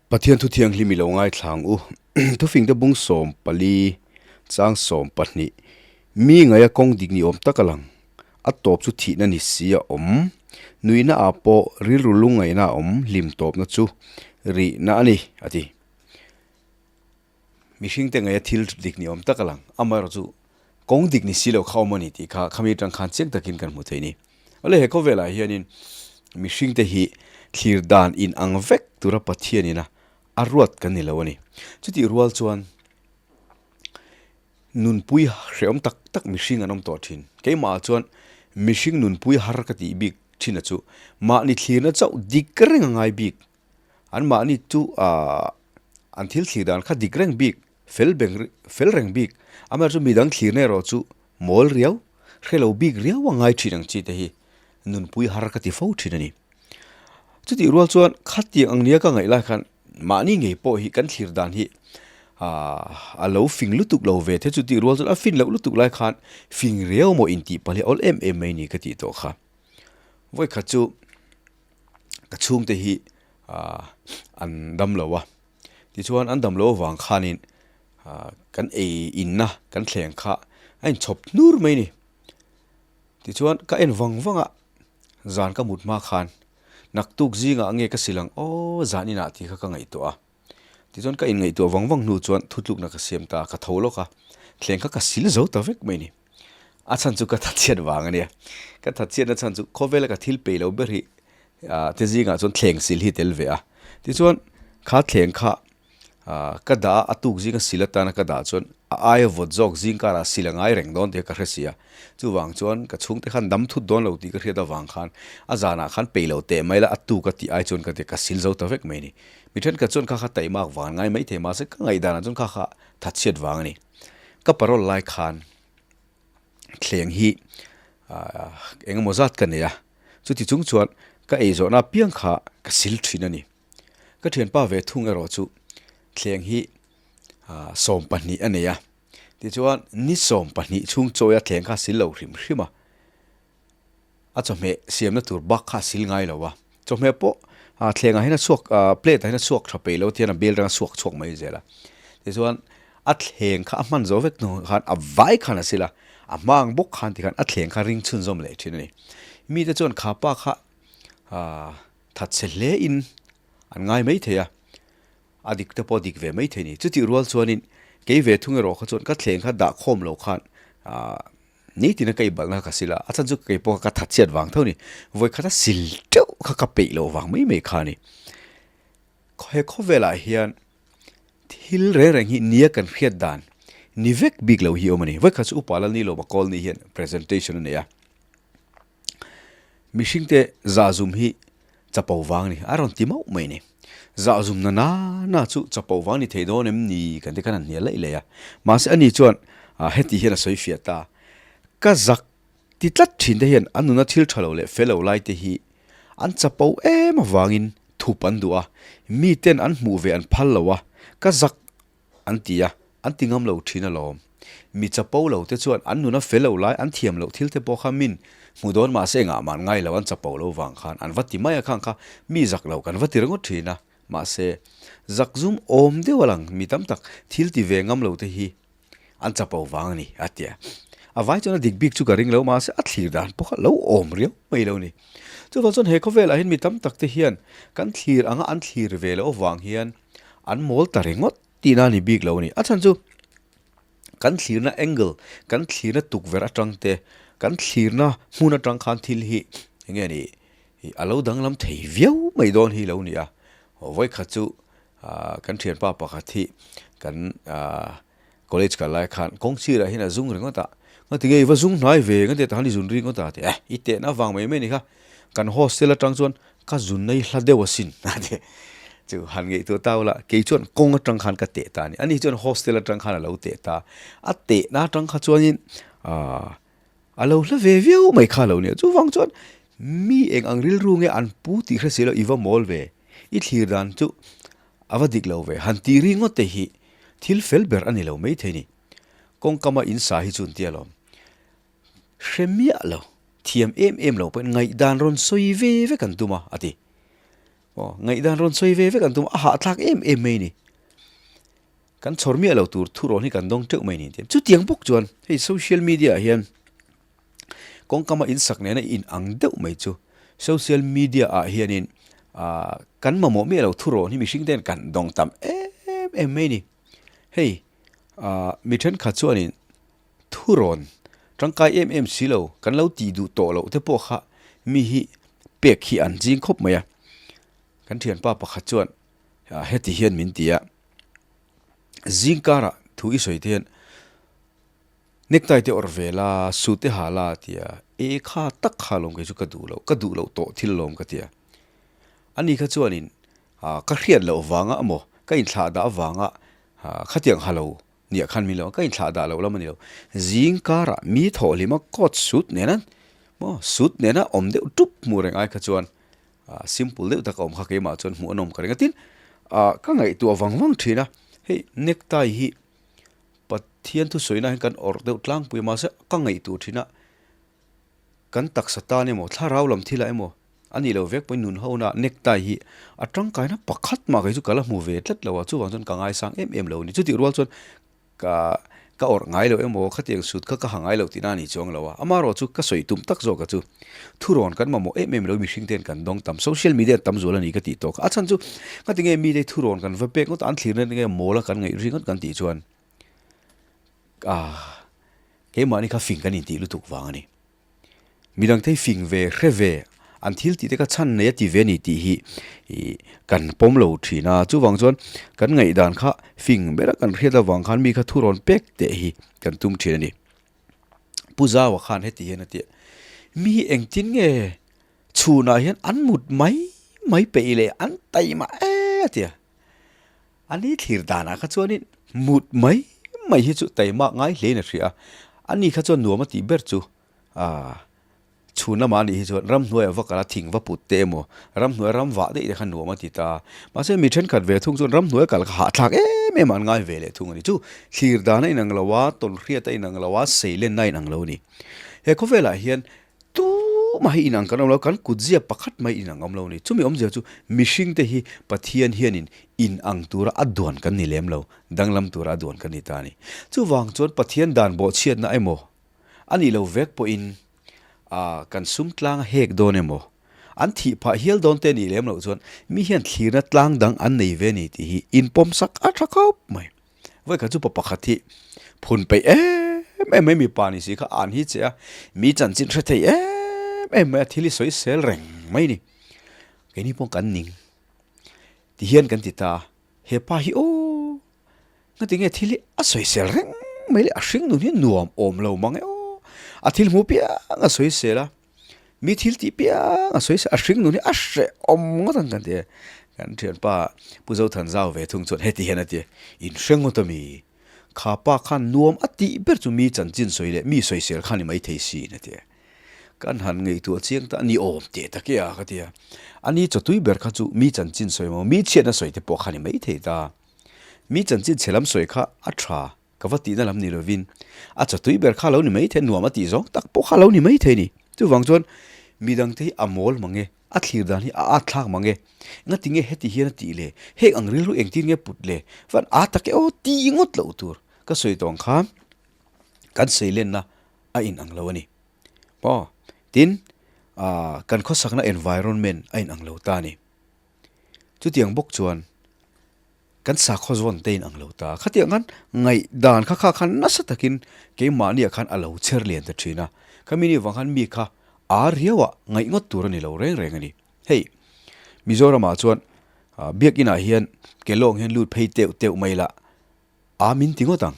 Pathian thu thianghlim i lo ngaithlang u. Thufingte bung 14, chang 12, Mi ngaia kawng dik ni awm tak a lang. A tawp chu thihna ni si a awm. Nuihna ah pawh rilru lungngaihna a awm hlim tawpna chu rihna a ni, a ti. Mihringte ngaia thil dik ni awm tak a lang. Amaherawh chu kawng dik ni si lo kha awm a ni tih kha khami atang khan chiang takin kan hmu thei a ni. Awle he khawvelah hianin mihringte hi thlir dan in ang vek tura Pathianin a a ruat kan ni lo a ni. Chutih rual chuan nunpui hrehawm tak tak mihring an awm tawh thin. Keimahah chuan mihring nunpui har ka tih bik thin a chu mahni thlirna chauh dik reng a ngai bik. Anmahni chu aah an thil thlir dan kha dik reng bik, fel beng fel reng bik. Amaherawhchu midang thlirna erawh chu mawl riau, hre lo bik riau a ngai thin ang chi te hi nunpui har ka ti fo thin a ni. Chutih rual chuan khatiang ang nia ka ngaih lai khan mahni ngei pawh hi kan thlir dan hi aah a lo fing lutuk lo ve the chutih rual chuan a fin loh lutuk lai khan fing riau maw intih palh hi a awl em em mai ni ka tih tawh kha. Vawikhat chu. ka chhungte hi ah an dam lo a tichuan an dam loh avang khanin ah kan ei inna kan thleng kha a inchhawp hnur mai a ni tichuan ka en vang vang a zan ka mut hma khan naktuk zingah nge ka sil ang aw zan inah tih kha ka ngaihtuah a tichuan ka inngaihtuah vang vang hnu chuan thutlukna ka siam ta a ka tho lawk a thleng kha ka sil zo ta vek mai a ni. A chhan chu ka thatchhiat vang a nia. Ka thatchhiatna chhan chu khawvela ka thil peih lo ber hi ah te zingah chuan thleng sil hi tel ve a. Tichuan kha thleng kha ah ka dah a, a tuk zinga sil atana ka dah chuan a aia vawt zawk zing karah sil a ngai reng dawn tih ka hre si a. Chuvang chuan ka chhungte khan dam thut dawn lo tih ka hriat avang khan a zanah khan peih lo teh mai la a tuk a tih ai chuan ka ti ka sil zo ta vek mai a ni. Mi thenkhat chuan kha kha taihmak vang ngai maithei mahse ka ngaihdanah chuan kha kha thatchhiat vang a ni. Ka parole lai khan thleng hi eng emaw zat ka nei a, chuti chung chuan ka ei zawhna apiang kha ka sil thin a ni. Ka thianpa ve thung erawh chu thleng hi 20 a nei a, tichuan ni 20 chhung chawia thleng kha sil lo hrim hrim a, a chawhmeh siamna tur bak kha a sil ngai lo a, chawhmeh pawh thlengah hian a chhuak plate ah hian a chhuak tha peih lo tihian a bel reng a chhuak chhuak mai zel a, tichuan a thleng kha a hman zo vek hnu khan a vai khan a sil a, a hma ang bawk khan tikhan a thleng kha ring chhunzawm leh thin a ni. Mite chuan kha pa kha thatchhe hle in an ngai mai thei a, a dik te pawh a dik ve mai thei a ni. Chutih rual chuanin kei ve thung erawh kha chuan ka thleng kha dah khawm lo khan Nitin a ka ibalhna ka sil a, a chhan chu kei pawh ka that chiat vang tho ni. Vawi khat a sil teuh kha ka peih loh vang mai mai kha a ni. He khawvelah hian thil reng reng hi nia kan hriat dan ni vek bik lo hi awm a ni. Vawi khat chu Upa Lalnilawma Colney hian presentation a nei a. Mihringte zahzum hi chapo vang a ni, a rawn ti mauh mai a ni. Zahzum na na na chu chapo vang ni thei dawn em ni kan ti khan a hnial laih laih a. Mahse ani chuan heti hian a sawi fiah ta, Ka zak ti tlat thin te hian an nuna thil tha lo leh fel lo lai te hi an chapo em avangin thup an duh a, miten an hmuh ve an phal lo a, ka zak An ti a, an ti ngam lo thin alawm. Mi chapo lo te chuan an nuna fel lo lai, an thiam loh thil te pawh kha min hmu dawn mahse engah mah an ngai lo, an chapo lo vang khan an va ti mai a khang kha mi zak lo kan va ti ringawt thin a. Mahse, zak zum awm deuh a lang mi tam tak thil ti ve ngam lo te hi an chapo vang a ni, a ti a. A vai chuan a dik bik chu ka ring lo mahse a thlir dan pawh kha lo awm riau mai lo ni. Chuvang chuan he khawvelah hian mi tam tak te hian kan thlir anga an thlir ve loh avang hian An mawl ta ringawt tihna a ni bik lo a ni. A chhan chu kan thlirna angle, kan thlirna tukverh atang te, kan thlirna hmun atang khan thil hi eng nge ni a lo danglam thei viau mai dawn hi lo ni a. Vawikhat chu kan thianpa pakhat hi kan college kal lai khan kawng sirah hian a zung ringawt a, Ngati nge i va zung hnai ve ngati a tahan i zun ringawt a ti e, i tehna vang mai mai a ni kha, kan hostel atang chuan ka zun nei hla deuh asin a ti chu han ngaihtuah ta ula kei chuan kawng atang khan ka teh ta a ni, ani chuan hostel atang khan a lo teh ta, a tehna atang kha chuanin aah a lo hla ve viau mai kha lo nia, chuvang chuan mi eng ang rilru nge an pu tih hre si lo i va mawl ve, i thlir dan chu a va dik lo ve, han tih ringawt te hi thil fel ber a ni lo maithei ni. Kawngkama in sa hi chu an ti alawm. Hre miah lo, thiam em em lo pawhin ngaihdan rawn sawi ve vek an tum a, a ti. Aw, ngaihdan rawn sawi ve vek an tum a, a hahthlak em em mai a ni. Kan chhawr miah lo tur thurawn hi kan dawng teuh mai ni tih. Chutiang bawk chuan hei social media ah hian kawngkama insak nena in ang deuh mai chu social media ah hianin ah kan mamawh miah lo thurawn hi mihring ten kan dawng tam em em mai ni. Hei ah mi thenkhat chuanin thurawn tangkai em em si lo kan lo tih duh tawh loh te pawh kha mi hi pek hi an ching khawp mai a. Kan thianpa pakhat chuan Heti hian min ti a, zing karah thu i sawi te hian necktie te awrh ve la, suit te ha la a ti a, e kha tak kha lawm kei chu ka duh loh, ka duh loh tawh thil lawm ka ti a. Ani kha chuanin ka hriat loh vanga emaw, ka inthlah dah avanga khatiang ha lo Nia khan min lo, ka inthlah dah loh lam a ni lo. Zing karah mi thawh hlima coat suit nena maw suit nena awm deuh tup hmuh reng ai kha chuan simple deuh taka awm kha keimah chuan hmuh a nawm ka ring a. Tin, ka ngaihtuah vang vang thin a, hei necktie hi Pathian thusawi na hian kan awrh deuh tlangpui a, mahse ka ngaihtuah thin a, Kan taksa tan emaw, thlarau lam thilah emaw a nih loh vek pawhin nun hona necktie hi a tangkaina pakhat mah kei chu ka la hmu ve tlat lo a, chuvang chuan ka ngaisang em em lo a ni. Chutih rual chuan ka ka awrh ngai lo emaw, khatiang sut kha ka ha ngai lo tihna a ni chuang lo a, amaherawh chu ka sawi tum tak zawk a chu thurawn kan mamawh em em lo mihring ten kan dawng tam, social media tam zual a ni ka tih tawk a, a chhan chu ngatinge mite thurawn kan va pek ngawt a, an thlirna nge mawl a kan ngaih ringawt kan tih chuan ah. Keimahni kha fing kan intih lutuk vang a ni. Midangte hi fing ve, hre ve, an thil tih te kha chhan nei a ti ve a ni tih hi kan pawm lo thin a. Chuvang chuan kan ngaihdan kha fing bera kan hriat avang khan mi kha thu rawn pek teh hi kan tum thin a ni. Pu Zaua khan heti hian a ti a, Mi hi engtin nge chhunah hian an mut mai mai peih leh an taima e a ti a. A ni thlir danah kha chuanin mut mai mai hi chu taimak ngai hlein a hria a, a ni kha chuan nuam a tih ber chu aah chhun lamah a nih hi chuan ramhnuaiah va kal a thing va put te emaw ramhnuai ram vah daih te kha nuam a ti ta a, mahse mi thenkhat ve thung chuan ramhnuai kal kha hahthlak em em a an ngai ve leh thung a ni. Chu thlir dan a inang lo a, tawnhriat a inang lo a, seilenna a inang lo a ni. He khawvelah hian Tumah hi inang kan awm lo, kan kutzia pakhat mai inang awm lo a ni. Chumi awmzia chu mihringte hi Pathian hianin inang tura a duan kan ni lem lo, danglam tura a duan kan ni ta a ni. Chuvang chuan Pathian dan bawhchhiatna emaw, a nih lo vek pawhin kan sum tlang a hek dawn emaw, an thih phah hial dawn te nih lem loh chuan mi hian thlirna tlang dang an nei ve a ni tih hi inpawmsak a tha khawp mai. Vawikhat chu pa pakhat hi phun peih em em mai mipa ni si kha an hi che a, mi chanchin hre thei em em mai a, thil hi sawi sel reng mai ni. Keini pawh kan ning ti hian kan ti ta a, he pa hi aw ngati nge thil hi a sawi sel reng mai le, a hring nun hi nuam awm lo mang e aw, a thil hmu piang a sawi sel a. Mi thil tih piang a sawi a hring nun hi a hrehawm ngawt ang kan ti e. Kan thianpa Pu Zothanzau ve thung chuan heti hian a ti e, In hre ngawt a mi? Kha pa khan nuam a tih ber chu mi chanchin sawi leh mi sawisel kha ni mai thei siin a ti e. Kan han ngaihtuah chiang ta a ni awm teh tak e a ka ti a. A ni chawtui ber kha chu mi chanchin sawi maw mi chhiatna sawi te pawh kha ni mai thei ta. Mi chanchin chhe lam sawi kha a tha. Ka va tihna lam ni lovin a chawtui ber kha lo ni maithei, nuam a tih zawng tak pawh kha lo ni maithei ni. Chuvang chuan midangte hi a mawl mang e, a thlir dan hi a at thlak mang e, ngati nge heti hian a tih le, heng ang rilru engtin nge put le, van a tak e aw ti ngawt loh tur ka sawi tawh ang khan kan seilenna a inang lo a ni. Maw? Tin, kan khawsakna environment a inang lo ta a ni. Chutiang bawk chuan Kan sakhaw zawn te in ang lo ta. Khatiang khan ngaihdan kha kha khan nasa takin keimahniah khan a lo chher lian ta thin a. Khami ni vang khan mi kha ar riauah ngaih ngawt tur a ni lo reng reng a ni. Hei, Mizoramah chuan biakinah hian kelawng hian lut phei teuh teuh mai la, a min ti ngawt ang.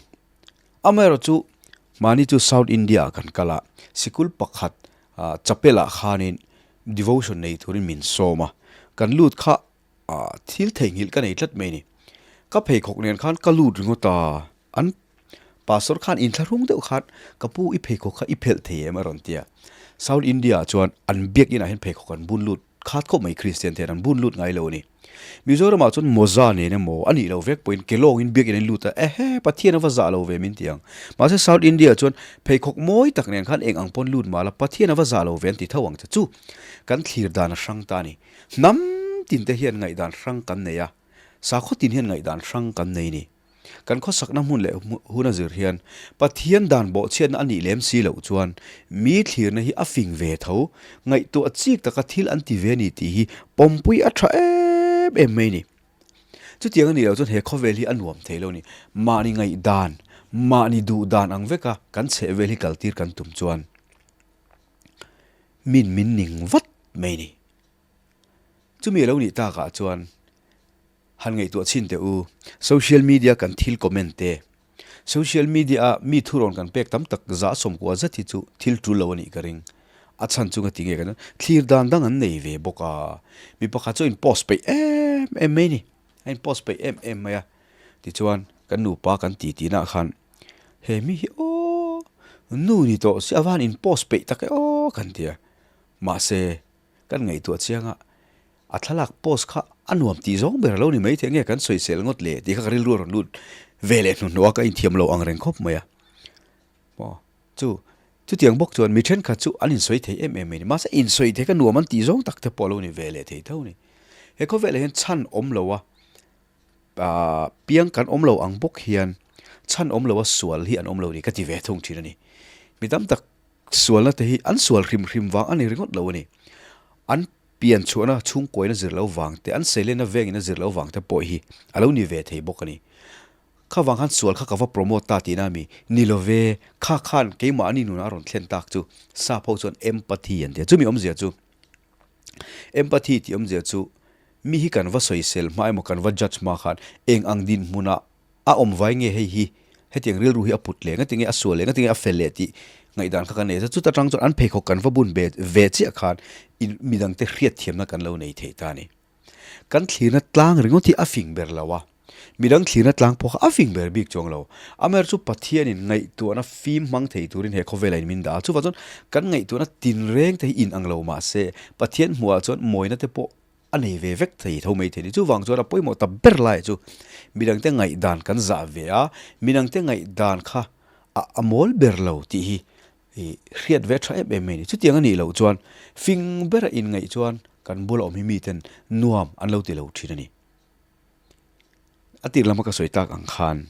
Amaherawhchu mahni chu South India ah kan kal a, sikul pakhat chapel ah khanin devotion nei turin min sawm a, kan lut kha Ah, thil theihnghilh ka nei tlat mai ni. Ka pheikhawk nen khan ka lut ringawt a, an pastor khan inthlahrung deuh khan ka pu i pheikhawk kha i phelh thei em a rawn ti a. South India ah chuan an biakin ah hian pheikhawk an bun lut khat khawp mai Christian te hian an bun lut ngai lo a ni. Mizoram ah chuan mawza nen emaw a nih loh vek pawhin kelawngin biakin an lut a, ehe Pathian a va zah lo ve min ti ang. Mahse South India ah chuan pheikhawk mawi tak nen khan eng ang pawn lut mah la Pathian a va zah lo ve an ti tho ang che chu kan thlir dan a hrang ta a ni. Hnam tin te hian ngaihdan hrang kan nei a, sakhaw tin hian ngaihdan hrang kan nei ni. Kan khawsakna hmun leh hun a zir hian Pathian dan bawhchhiatna a nih lem si loh chuan mi thlirna hi a fing ve tho, ngaihtuah chik taka thil an ti ve a ni tih hi pawmpui a tha em em mai ni. Chutiang a nih loh chuan he khawvel hi a nuam thei lo ni. Mahni ngaihdan, mahni duhdan ang veka kan chhehvel hi kaltir kan tum chuan min min ning vat mai ni. Chumi a lo nih takah chuan han ngaihtuah chhin teh u, social media kan thil comment te, social media a mi thurawn kan pek tam tak zah sawmkua zet hi chu thil tul lo a nih ka ring. A chhan chu nga ti nge kan thlir dan dang an nei ve bawk a, mi pakhat chu a in post peih em em mai ni, a in post peih em em mai a, tichuan kan nupa kan ti tih nah khan he mi hi aw nu ni tawh si a va han in post peih tak e aw kan ti a, mahse Kan ngaihtuah chiang a, a thlalak post kha a nuam tih zawng ber a lo ni mai thei nge kan sawisel ngawt le tih kha ka rilru a rawn lut ve leh hnuhnawh a, ka inthiam lo ang reng khawp mai a. Maw chu chutiang bawk chuan mi thenkhat chu an insawi thei em em mai ni, mahse insawi thei kha nuam an tih zawng tak te pawh a lo ni ve leh thei tho a ni. He khawvelah hian chhan awm lo a, ah piang kan awm lo ang bawk hian chhan awm lo a sual hi an awm lo ni ka ti ve thung thin a ni. Mi tam tak Sualna te hi an sual hrim hrim vang a ni ringawt lo a ni. An pian chhuahna chhungkuain a zir lo vang te, an seilenna vengin a zir lo vang te pawh hi a lo ni ve thei bawk a ni. Kha vang khan sual kha ka va promote ta tihna a mi? Ni lo ve, kha khan keimahni nunah a rawn thlen tak chu sap ho chuan empathy an ti a. Chumi awmzia chu, empathy tih awmzia chu mi hi kan va sawisel hma emaw kan va judge hma khan eng ang dinhmunah A awm vai nge hei hi? Hetiang rilru hi a put leh ngatinge a sual leh ngatinge a fel leh tih ngaihdan kha kan nei a. Chuta tang chuan an pheikhawk kan va bun ve ve chiah khan in midangte hriatthiamna kan lo nei thei ta a ni. Kan thlirna tlang ringawt hi a fing ber lo a, midang thlirna tlang pawh kha a fing ber bik chuang lo. Amaherawhchu chu Pathianin ngaihtuahna fim hmang thei turin he khawvelah in min dah a, chuvang chuan kan ngaihtuahna tinreng te hi inang lo mahse Pathian hmuhah chuan mawina te pawh a nei ve vek thei tho mai thei ni. Chuvang chuan a pawimawh ta ber laiah chu midangte ngaihdan kan zah ve a, midangte ngaihdan kha a a mawl ber lo tih hi ih hriat ve tha em em mai a ni. Chutiang a nih loh chuan fing bera inngaih chuan kan bula awm hi miten nuam an lo ti lo thin a ni. A tir lama ka sawi tak ang khan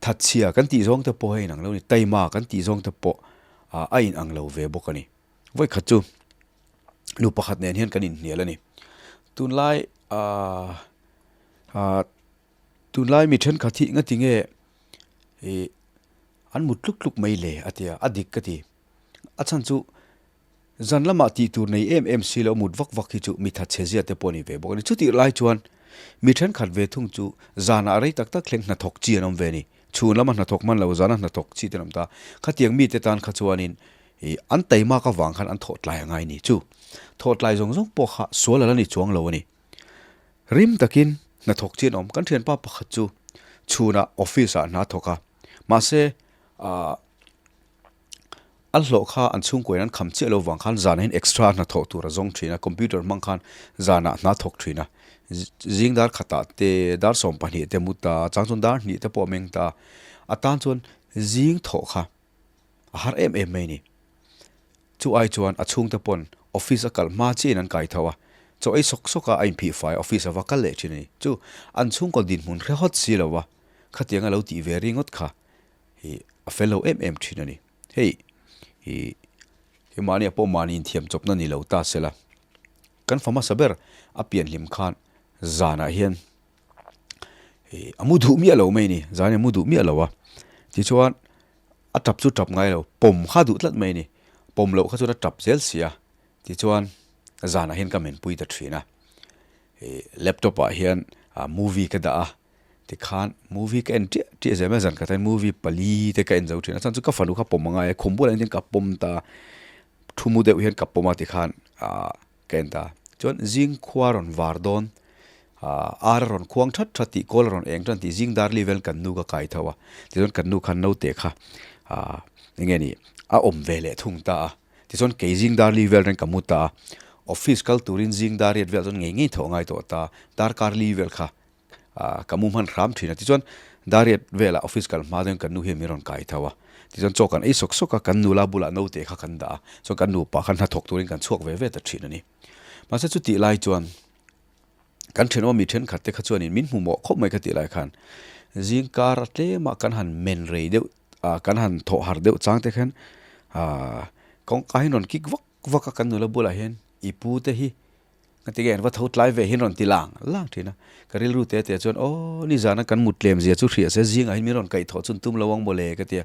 thatchhia kan tih zawng te pawh a inang lo a ni, taima kan tih zawng te pawh a inang lo ve bawk a ni. Vawikhat chu nu pakhat nen hian kan inhnial a ni. Tunlai ahh ahh tunlai mi thenkhat hi nga tinge ih an mut tluk tluk mai le a ti a, a dik ka ti. A chhan chu zan lamah tih tur nei em em si lo mut vak vak hi chu mi thatchhe zia te pawh a ni ve bawk a ni. Chutih lai chuan mi thenkhat ve thung chu zanah rei tak tak thleng hnathawk chi an awm ve a ni. Chhun lama hnathawk hman lo zana hnathawk chi te an awm ta. Khatiang mite tan kha chuanin Ih, an taimak avang khan an thawh tlai a ngai ni chu. Thawh tlai zawng zawng pawh kha sual a la ni chuang lo a ni. Rim takin hnathawk chi an awm. Kan thianpa pakhat chu chhunah office ah hna thawk a, mahse ah a hlawh kha an chhungkuain an kham chiah lo vang khan zanah hian extra hnathawh tur a zawng thin a, computer hmang khan zanah hna thawk thin a. Zing dar khatah te, dar 12 te mu ta, chang chuan dar hnih te pawh a meng ta. A tan chuan zing thawh kha A har em em mai ni. Chu ai chuan a chhungte pawn office a kal hma chiahin an kai tho a, chaw ei sawk sawk a a inphih fai office a va kal leh thin a ni. Chu an chhungkaw dinhmun hre hawt si lo a, khatiang a lo tih ve ringawt kha hi a fel lo em em thin a ni. Hei hi keimahni ah pawh mahni inthiam chawpna ni lo ta sela, kan fa hmasa ber a pianhlim khan zanah hian a mu duh miah lo mai a ni, zan hi a mu duh miah lo a, tichuan A tap chu tap ngai lo, pawm kha duh tlat mai a ni. Pawm loh kha chuan a tap zel si a, tichuan zanah hian ka menpui ta thin a. Ih laptop ah hian movie ka dah a, tikhan movie ka en chiah chiah zel mai a, zan khat hian movie pali te ka en zo thin a, chuan chu ka fanu kha pawm a ngai a, khum bulah hian ka pawm ta a, thu mu deuh hian ka pawm a tikhan ah Ka en ta. Chuan zing khua rawn var dawn, ar a rawn khuang that that tih, kawl a rawn eng tan tih zing dar li vel kan nu ka kai tho a. Tichuan kan nu khan naute kha eng nge ni a awm ve leh thung ta a. Tichuan kei zing dar li vel reng ka mu ta a. Office kal turin zing dar riat vel chuan ngei ngei tho a ngai tawh ta. Darkar li vel kha ka mu hman hram thin a. Tichuan dariat velah office kal hma chuan kan nu hian min rawn kai tho a. Tichuan chaw kan ei sawk sawk a, kan nula bulah naute kha kan dah a. Chuan kan nupa khan hnathawk turin kan chhuak ve ve ta thin a ni. Mahse chutih lai chuan. Kan thenawm mi thenkhat te kha chuanin min hmu mawh khawp mai ka tih lai khan zing kar a tlema kan han men rei deuh ah kan han thawh harh deuh chang te khan ah kawngka hi rawn kik vak vak a kan nula bulah hian i pu te hi ka ti nge an va tho tlai ve hi rawn ti lang lang thin a ka rilru te te chuan aw nizana kan mut tlem zia chu hria se zingah hian min rawn kaih thawh chun tum lo ang mawle ka ti a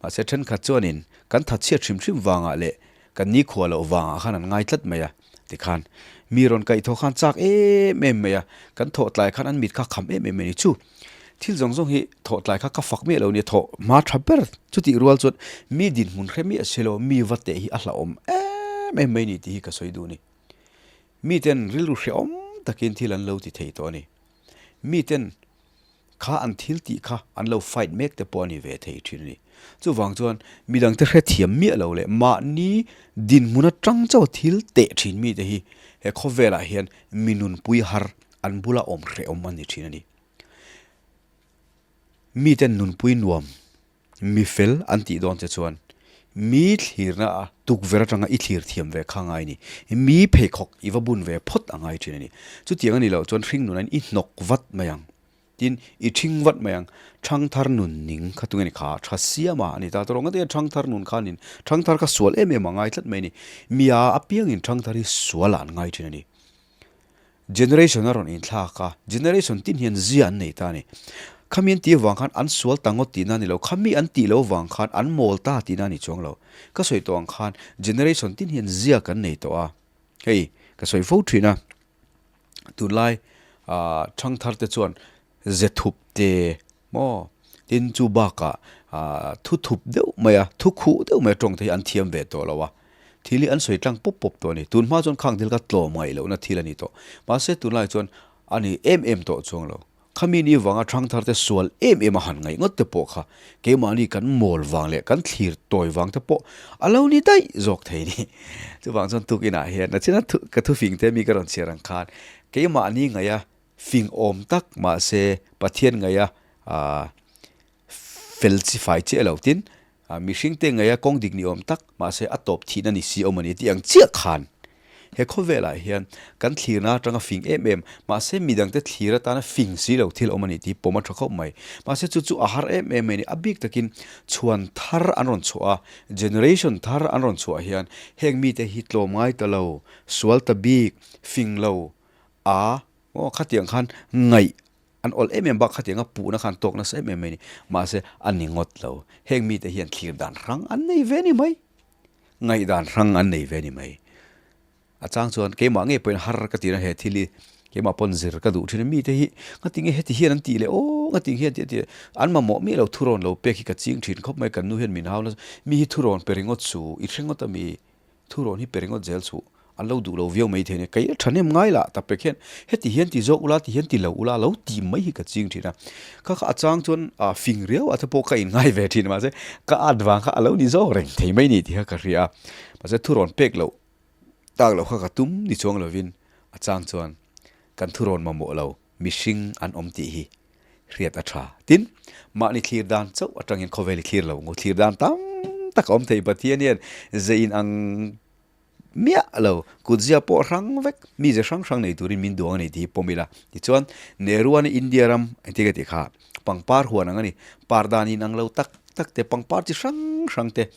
mahse thenkhat chuanin kan that chhiat hrim hrim vangah leh Kan nikhua loh vangah khan an ngai tlat mai a, tikhan mi rawn kaih thawh khan chak em em mai a, kan thawh tlai khan an mit kha kham em em mai a ni. Chu thil zawng zawng hi thawh tlai kha ka fak miah lo nia, thawh hma tha ber chutih rual chuan mi dinhmun hre miah si lo, mi va teh hi a hlauhawm em em mai a ni tih hi ka sawi duh a ni. Miten rilru hrehawm takin thil an lo ti thei tawh a ni. Miten Kha an thil tih kha an lo fight mek te pawh a ni ve thei thin a ni. Chuvang chuan midangte hrethiam miah lo leh mahni dinhmun atang chauh thil teh thin mite hi he khawvelah hian mi nunpui har an bula awm hrehawm a ni thin a ni. Miten nunpui nuam Mi fel an tih dawn che chuan mi thlirna a tukverh atanga i thlir thiam ve kha ngai a ni. Mi pheikhawk i va bun ve phawt a ngai thin a ni. Chutiang a ni loh chuan hring nunain i hnawk vat mai ang. Tin, i ṭhing vat mai ang. Ṭhangthar nun ning kha tunge ni kha ṭha siama a ni ta tawh ngawt e. Ṭhangthar nun khanin ṭhangthar kha sual em em a ngai tlat mai a ni. Mi a apiangin ṭhangthar hi sualah an ngai thin a ni. Generation a rawn inthlak a, generation tin hian zia an nei ta a ni. Khami an tih avang khan an sual ta ngawt tihna a ni lo, khami an tih loh avang khan an mawl ta tihna a ni chuang lo. Ka sawi tawh ang khan generation tin hian zia kan nei tawh a, hei ka sawi fo thin a, tunlai ah thangthar te chuan ze thup te Maw? Tin, chu bakah thu thup deuh mai a, thu khuh deuh mai a tawng te hi an thiam ve tawh lo a. Thil hi an sawi tlang pawp pawp tawh a ni. Tun hma chuan khang thil kha tlawm ngaih lohna thil a ni tawh. Mahse, tunlai chuan a ni em em tawh chuang lo. Khami ni vanga thangthar te sual em em a han ngaih ngawt te pawh kha keimahni kan mawl vang leh kan thlir tawi vang te pawh a lo ni daih zawk thei ni. Chuvang chuan tukinah hian nachina ka thufing te mi ka rawn chhiar ang khan keimahni ngaih a Fing awm tak mahse Pathian ngaia fel chi fai chiah lo tin mihring te ngaia kawng dik ni awm tak mahse a tawp thihna ni si awm a ni tih ang chiah khan he khawvelah hian kan thlirna atanga fing em em mahse midangte thlir atana fing si lo thil awm a ni tih pawm a tha khawp mai. Mahse chu chu a har em em mai a ni. A bik takin chhuan thar an rawn chhuah a, generation thar an rawn chhuah hian heng mite hi tlawm ngai ta lo, sual ta bik, fing lo, A, aw khatiang khan ngaih an awl em em bak khatianga puhna khan tawk nasa em em mai a ni. Mahse a ni ngawt lo. Heng mite hian thlir dan hrang an nei ve ni mai. Ngaih dan hrang an nei ve ni mai. A chang chuan keimah ngei pawhin har ka tir a he thil hi keimah pawn zir ka duh thin a mite hi ngati nge heti hian an tih leh aw ngati hian tih a tih an mamawh miah lo thurawn lo pek hi ka ching thin khawp mai kan nu hian min hau nasa mi hi thurawn pe ringawt su i hre ngawt a mi Thurawn hi pe ringawt zel chu an lo duh lo viau mai thei a ni. Kei a thahnem ngai lah tak pek hian heti hian ti zawk ula ti hian ti lo ula lo ti mai hi ka ching thin a. Kha kha a chang chuan a fing riau a te pawh ka inngai ve thin mahse ka at vang kha a lo ni zawk reng thei mai ni tih kha ka hria a. Mahse thurawn pek loh tak loh kha ka tum ni chuang lovin a chang chuan kan thurawn mamawh lo mihring an awm tih hi hriat a tha. Tin, mahni thlir dan chauh atangin khawvel i thlir lo ngu. Thlir dan tam tak a awm thei Pathian hian zei in ang miah lo, kutzia pawh hrang vek, mi ze hrang hrang nei turin min duang a ni tih hi pawm ila. Tichuan, Nehru a ni India ram engtin ka tih kha, pangpar huan ang a ni. Par dan in ang lo tak tak te, pangpar chi hrang hrang te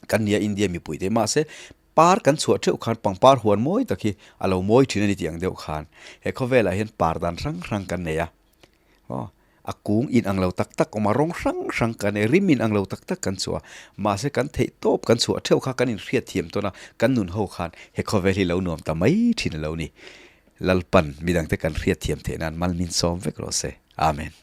kan nia India mipui te. Mahse, par kan chhuah theuh khan pangpar huan mawi tak hi a lo mawi thin a ni tih ang deuh khan he khawvelah hian par dan hrang hrang kan nei a. Aw, a kung in ang lo tak tak awm a, rawng hrang hrang kan nei, rim in ang lo tak tak kan chhuah a. Mahse kan theih tawp kan chhuah theuh kha kan inhriat thiam tawn a, kan nun ho khan he khawvel hi lo nuam ta mai thin a lo ni. Lalpan midangte kan hriat thiam theih nan mal min sawm vek rawh se. Amen.